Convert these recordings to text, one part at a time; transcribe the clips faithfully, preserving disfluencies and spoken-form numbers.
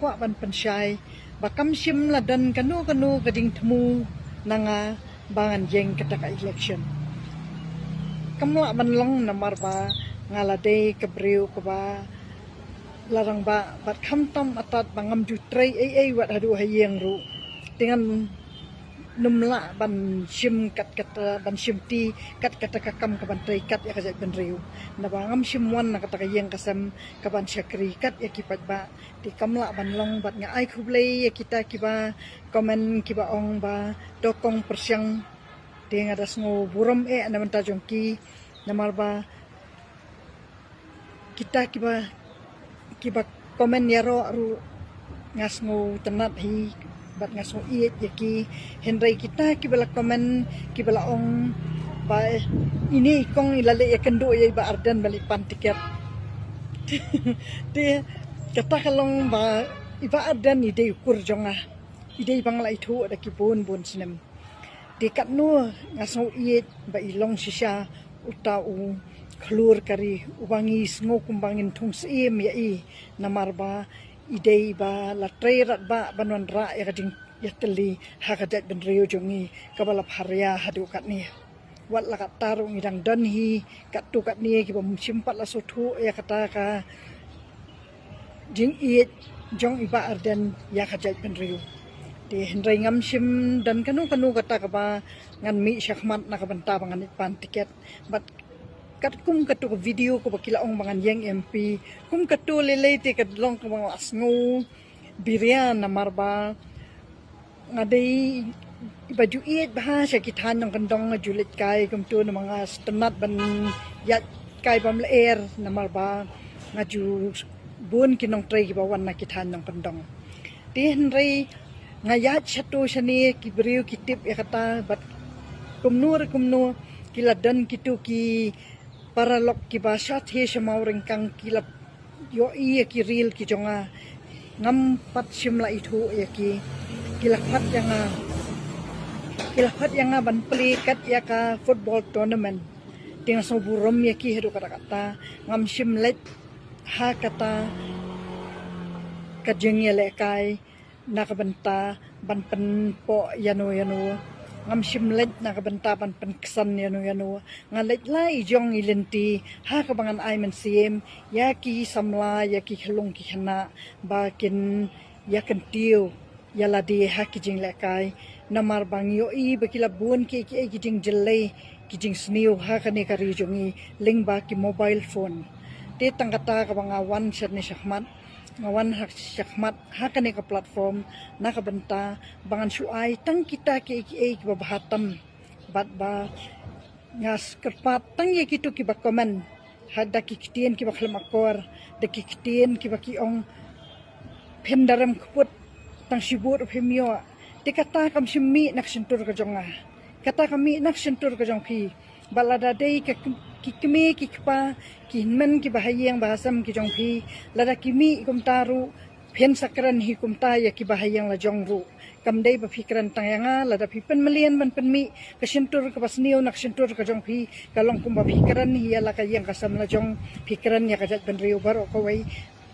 kwah ban pynshai ba kam shym la don kano kano ka jingthmu na nga ba ngan ïeng kata ka election. Kam lah ban long namar ba nga la dei ka briew kaba la rangbah bad khamtam atat ba ngam ju trei ei ei wat haduh ha ïing ruh. Te ngan nym lah ban shim kat kata, ban shim ti kat kata ka kam ka ban trei kat ïa ka jaitbynriew. Naba ngam shym wan na kata ka ïing ka sem ka ban shakri kat ïa ki paidbah. Te kam lah ban long bad nga ai khublei ïa kita kiba comment kiba ong ba to kong pyrshang. Te nga da sngew burom eh na bynta jong ki namar ba kita kiba kiba comment ïaroh ruh nga sngew tynnat hi bad nga sngew ïeit ïa ki. Hynrei kita kiba la comment kiba la ong ba ine i kong i la leh ïakynduh ïa i Bah Ardent ban leit pan tiket. Te kata ka long ba i Bah Ardent i dei u kur jong nga, i dei ba nga la ithuh da ki bun bun snem. Te katno nga sngew ïeit ba i long shisha uta u khlur ka ri uba ngi sngew kumba ngin thung syiem ïa i namar ba i dei ba la trei radbah ban wanrah ïa ka jingïatylli ha ka jaitbynriew jong ngi kaba la pharia haduh katne. Wat la katta ruh ngi dang don hi katto katne kiba shim pat la sngewthuh ïa kata ka jingïeit jong i Bah Ardent ïa ka jaitbynriew. Te hynrei ngam shym don kano kano kata kaba ngan mih shakhmat na ka bynta ba ngan leit pan tiket. Bad katkum kato ka video kaba ki la ong ba ngan ïeng M P, kum kato lei lei te ka long kaba nga la sngew biria namar ba nga dei ba ju ïeit bha sha ki thaiñ nongkyndong, nga ju leit kai kumto namar nga sngewtynnat ban ïaid kai bymlyer namar ba nga ju bun ki nongtrei kiba wan na ki thaiñ nongkyndong. Te hynrei nga ïaid shato shane ki briew ki tip ïa kata bad kumno re kumno ki la don kito ki paralok kiba sha thie sha mawryngkang ki la ïohi ïa ki reel ki jong nga. Ngam pat shym la ithuh ïa ki. Ki la phah ïa nga, ki la phah ïa nga ban plie kat ïa ka football tournament. Te nga sngew burom ïa ki haduh katta katta. Ngam shym leit ha kata ka jingïalehkai na ka bynta ban pynpoh ïano ïano. Ngam shym leit na ka bynta ban pynksan ïano ïano. Nga leit la i jong i lynti ha kaba ngan ai mynsiem ïa ki samla, ïa ki khyllung ki khynnah ba kin ïa kyntiew ïa lade ha ki jinglehkai. Namar ba ngi ïohi ba ki la bun kiei kiei ki jingjyllei ki jingsniew ha kane ka ri jong ngi lyngba ki mobile phone. Te tang kata kaba nga wan shane shakhmat, nga wan ha shakhmat ha kane ka platform na ka bynta ba ngan shu ai tang kita kiei kiei kiba bha tam. Bad ba nga kyrpad tang ïa kito kiba comment ha da ki ktien kiba khlem akor, da ki ktien kiba ki ong phin da rem kput, tang shibun ruh phim ïoh. Te kata kam shym mih na ka shyntur ka jong nga. Kata ka mih na ka shyntur ka jong phi. Bad lada dei ka ki kmie ki kpa, ki hynmen kiba ha ïing ba ha sem ki jong phi, lada ki mih kumta ruh phin sa kren hi kumta ïa kiba ha ïing la jong ruh. Kam dei ba phi kren tang ïa nga, lada phi pynmlien ban pynmih ka shyntur kaba sniew na ka shyntur ka jong phi, ka long kumba phi kren hi ïa la ka ïing ka sem la jong, phi kren ïa ka jaitbynriew baroh kawei.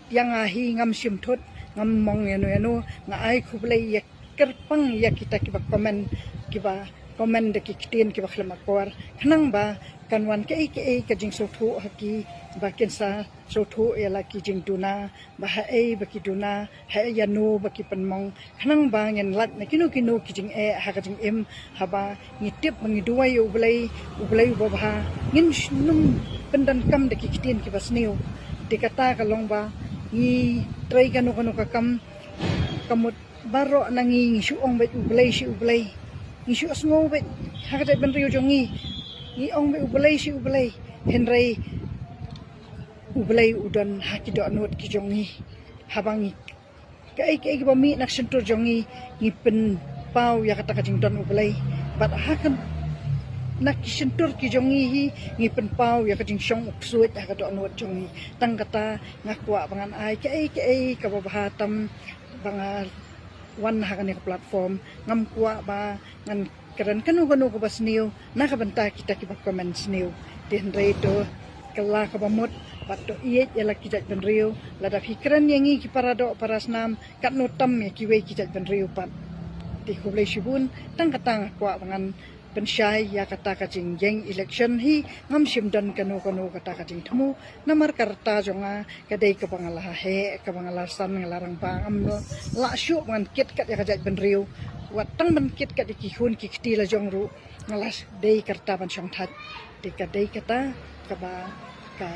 Ïa nga hi ngam shim thut, ngam mong ïano ïano, nga ai khublei ïa kyrpang ïa kita kiba comment, kiba comment da ki ktien kiba khlem akor. Khnang ba kan wan kaei kaei ka jingsngewthuh ha ki ba kin sa sngewthuh ïa la ki jingduna, ba haei ba ki duna, haei ïano ba ki pynmong. Khnang ba ngin lait na kino kino ki jingeh ha ka jingim, haba ngi tip ba ngi duwai ïa U Blei, U Blei uba bha, ngin nym pyndonkam da ki ktien kiba sniew. Te kata ka long ba ngi trei kano kano ka kam, ka mut baroh na ngi ngi shu ong beit U Blei shi U Blei. Ngi shu sngew beit ha ka jaitbynriew jong ngi, ngi ong beit U Blei shi U Blei. Hynrei U Blei u don ha ki dohnud ki jong ngi. Haba ngi kaei kaei kiba mih na ka shyntur jong ngi, ngi pynpaw ïa kata ka jingdon U Blei. Bad ha ka na ki shyntur ki jong ngi hi, ngi pynpaw ïa ka jingshong u ksuid ha ka dohnud jong ngi. Tang kata nga kwah ba ngan ai kaei kaei kaba bha tam ba nga wan ha kane ka platform. Ngam kwah ba ngan kren kano kano kaba sniew na ka bynta kita kiba comment sniew. Te hynrei to la kaba mut bad to ïeit ïa la ki jaitbynriew. Lada phi kren ïa ngi ki para doh para snam, katno tam ïa kiwei ki jaitbynriew pat. Te khublei shibun. Tang kata nga kwah ba ngan pynshai ïa kata ka jingïeng election hi. Ngam shym don kano kano kata ka jingthmu. Namar ka rta jong nga ka dei kaba nga la heh, kaba nga la san, nga la rangbah, ngam lah shuh ba ngan kit kat ïa ka jaitbynriew. Wat tang ban kit kat ïa ki khun ki kti la jong ruh, nga la dei ka rta ban shongthait. Te ka dei kata kaba ka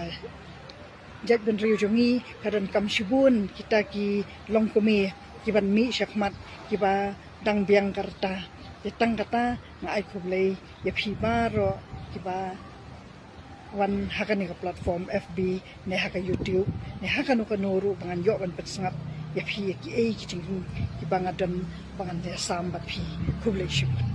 jaitbynriew jong ngi ka donkam shibun kita ki longkmie kiban mih shakhmat, kiba dang biang ka rta. Te tang kata nga ai khublei ïa phi baroh kiba wan ha kane ka platform F B, ne ha ka YouTube, ne ha kano kano ruh ba ngan ïoh ban pynsngap ïa phi ïa kiei ki jingim kiba nga don ba ngan ïasam bad phi. Khublei shibun.